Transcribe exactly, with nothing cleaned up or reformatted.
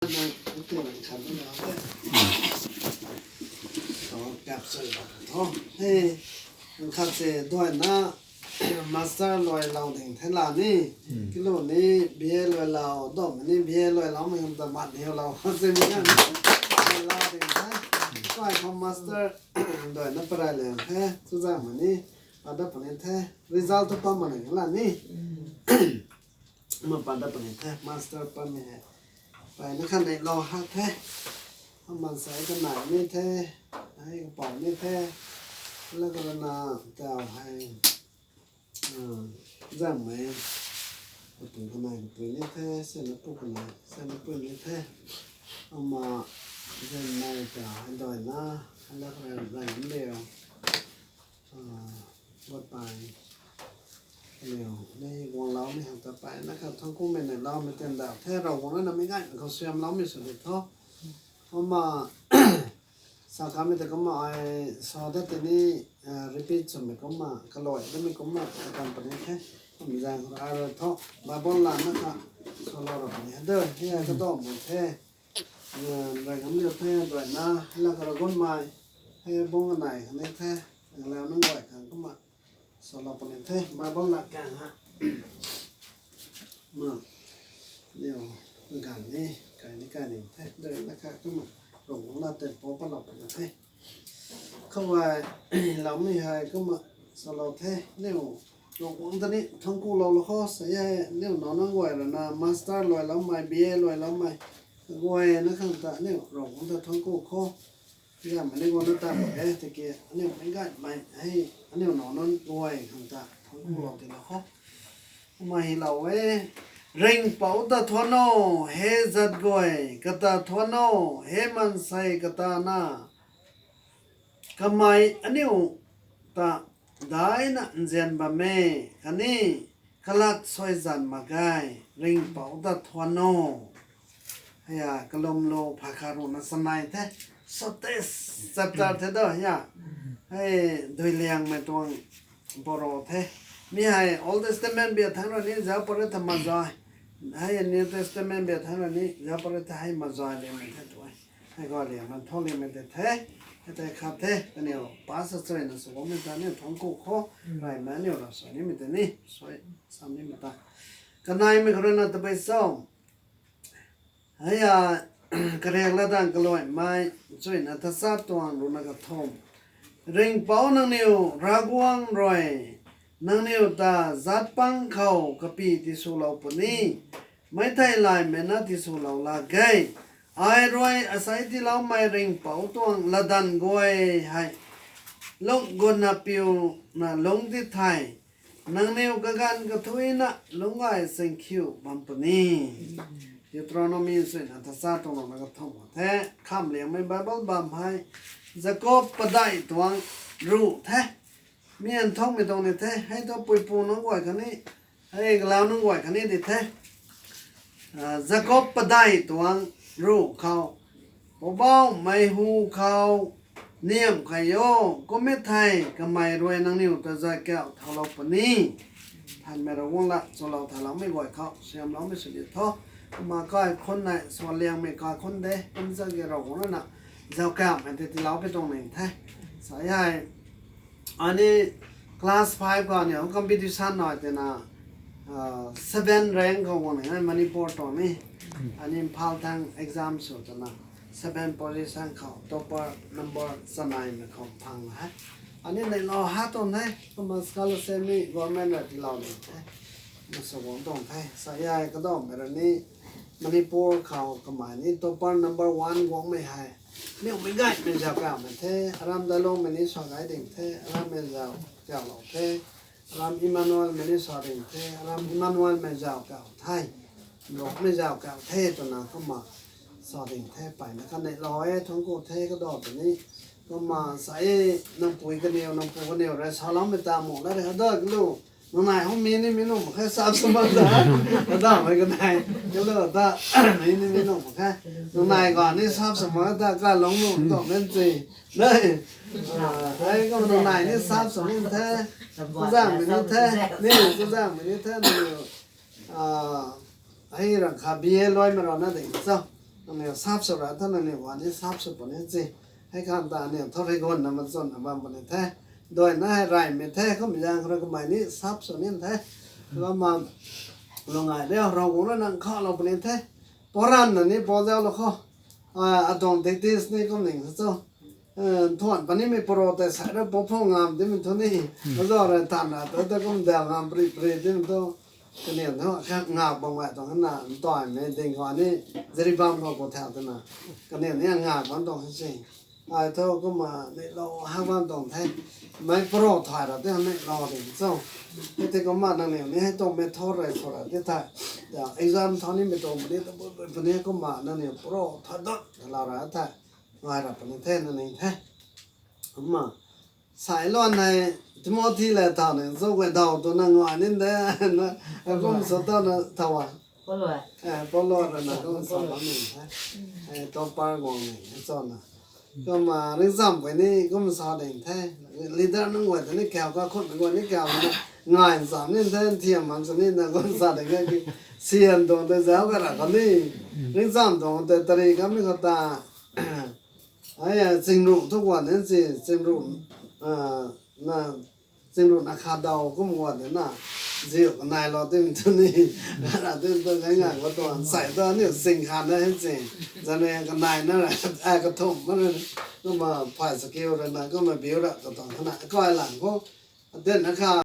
Khat se duaina master luai lou ding the la ni. Kilu ni B A luai lou, dom ni B A luai lou, mei hum ta mat ni lou, se mi ni luai lou ding the. Kai khou master duaina parai le the, chuzaeng ma ni, pada puni the, result tu pa ma ni la ni. Ma pada puni the, master pa mi he. Pai na khan nei lou ha the. Aman sai ka nai ni the, ai ka pau ni the. La ka na tau hei. Zangmei, kapui kanei kapui ni the, sena pu kanei, sena pu ni the. Ama, zangmei ta, hei doi na, hei lak rang rang liu. Goodbye. Liu, ni guang lou ni hang ta pai, na kha thangkumei nei lou, mei ten da, the rou guang na mi ngai, khou siam lou mi sw di tho. Ama, Sa khamei ta kumna ai sa dat tei ni, repeat swmei kumna, kaloi damei kumna, kakan puni the. Kum zaeng khou ai rui thu, Bible lan na kha, sa lou ra puni. Hei de, hei ai kadawmei the. Rai ngam liu the, duaina, hei la kara gunmei, hei bung kanei khatni the, la nang guay khang kumna, sa lou puni the, Bible la kang ha. Ma, liu, ganv ni, kai ni kai ni the, dui na kha kumna, rung na tei pou pa lou puni the. Khou ai, loumei hei kumna, sa lou the, liu, rung ta ni, thangc ku lou lou khou, sa e, liu, nac nunc guay rui na, master luai loumei, B A luai loumei, guay na khang ta, liu, rung ta thangc ku khou. Yamei ni guang na ta mak e, tiki aniu meic gaymei hei, aniu nac nunc guay khang ta, thangc ku lou ti lou khou. Kumna hei lou e, Ringhpouc ta thuan o, he zat guay, kata thuan o, he maansei kata na, kamei aniu ta daina nzian bam e, khatni kalat suai zan mak ge, Ringhpouc ta thuan o. Hei a, kalum lu phay khat ruhna sanei the, shortest chapter the do, hei a. Hei, duiliangmei tuang borou the. Mi hei Old Testament bia thangc rui ni zauc pary tha mazay. Hei New Testament bia thangc rui ni zauc pary tha hei mazay liangmei the tu e. Hei gay liangmei thu liangmei tei the. Hei tei khat the, kaniw pa sa chuina sw bammei ta aniu thangc ku khou, raymei aniu ra suai nimei tei ni, suai sam nimei ta. Kaneimei khou rui na tabui cho. Hei a, kariak latdanv kaluaimei, chuina tachat tuang ruhna kathumh. Ringhpouc nangniw Ravguangc rui, nangniw ta zat pang khou kapy tiswlou puni, meic theihlaymei na tiswlou lak ge. Ai rui asei tiiloumei Ringhpouc tuang latdanv guay hei, lung gutna piuna lungc ti thei, nangniw kaganv kathuina lungc gay singkhiu bam puni. Deuteronomy chuina tachat tuang ruhna kathumh the, khamliangmei Bible bam hei, Jakob padeih tuang ruh the. Mi an thangmei tuang ni the, hei thu puipu nunc guay khatni, hei galau nunc guay khatni di the. Jakob padeih tuang ruh khou, Poubauhmei hu khou niamh key o, kum e thei kamei rui nangniw ta zay kauh thaulou puni. Thanmei Ravguangc la chulou thaloumei guay khou siamloumei sw di tho. Kumna kaikhunc nei, suanliangmei kaikhunc de, kum zak ge Ravguangc rui na zauc kauhmei tei tiilou pui tuang ni the. Sa hei, ani class five khou aniu competition nai tina, seven rank khou guang ni e Manipur tuang ni. Ani Imphal thang exam sw twna, seven position khou topper number chaneimei khou phang he. Ani neilou ha tuang the, kumna scholarship ni government rui tiilou ni the. Kumna sw guang tuang the. Sa hei kadawmei rui ni Manipur khou kamei ni topper number one guangmei hei, aniu meic gaymei zauc kauhmei the, aram Dalungmei ni sa gay ding the, arammei zauc kauhlou the, aram Emmanuelmei ni sa ding the, aram Emmanuelmei zauc kauh the, Nrukmei zauc kauh the twna kumna sa ding the, mpeyna kha neilou e, thangc ku the kadawmei ni. Kumna sa e, nang pui kaniw, nang pu kaniw rui saloumei ta mu la rui hada kalu. Nang nai hou mi ni mi nuh mak khe sap sa mak ta. Kadawmei kanei, kalu ta, mi ni mi nuh mak khe. Nang nai ga ni sap sa mak ta, kalung nuh tuang men si. Nei, hei kumna nang nai ni sap sa ni the. Kuzangmei ni the, ni kuzangmei ni the, nang, hei rang kha B A luaimei rana ding cho. Nangniw sap sw ra thu nangniw guay ni sap sw puni si. Hei khang ta aniw thu rui guanna machunna bam puni the. Duaina hei reymei the, kum zaeng khou rui kamei ni sap sw ni the. Kumna, lungai riu Ravguangc rui nang khalou puni the. Poranna ni pou zauclou khou, atuang duties ni kum ning sa cho. Thuan punimei pro tei sai ra pou phou ngam timei thu ni. Azo rui tan ra tu ta kum dau ngam pri pri timei thu. Kaniw thu ngak bam gay tuang na, ntaimei ding khou ni, Jiribam khou khou thau twna, kaniw ni ngak bam tuang si. Ai thu kumna neihlou hak bam tuang the. Mei pro thay ra ti neihlou ding cho. Hei tei kumna nangniw ni hei tuang method rui sw ra ti the. Exam thau nimei tuang puni, tabui puni kumna nangniw pro thay dat lou ra the. Ngai ra puni the, nangniw the. Kumna, sai luan hei, Timothy le thau ni, zo guay daw twna nguay ni de, na, kum sa tana thau a. Paul rui na kum sa bam ni the. Topper guang ni, chana. Kumna, ringzam guay ni kum sa ding the. Leader nunc guay ta ni kau, kakhunmei guay ni kau na, ngai zam ni the, thiam man sw ni na kum sa ding the ki, sian tuang tei zauc ka ra kha ni. Ringzam tuang tei tari kamei khou ta, ai, chingruh thu guan ni si, chingruh, na, chingruhna kha daw kum guan de na, ziu kanailou tim thu ni, ra tim thu ngai ngai khou tuang, sai tu aniu sing khan na hei si, zane kanai na ra, ai kathumh ma na, kumna phay sakiu rui na, kumna biu ra katuang khana, kai lang khou, adenna kha,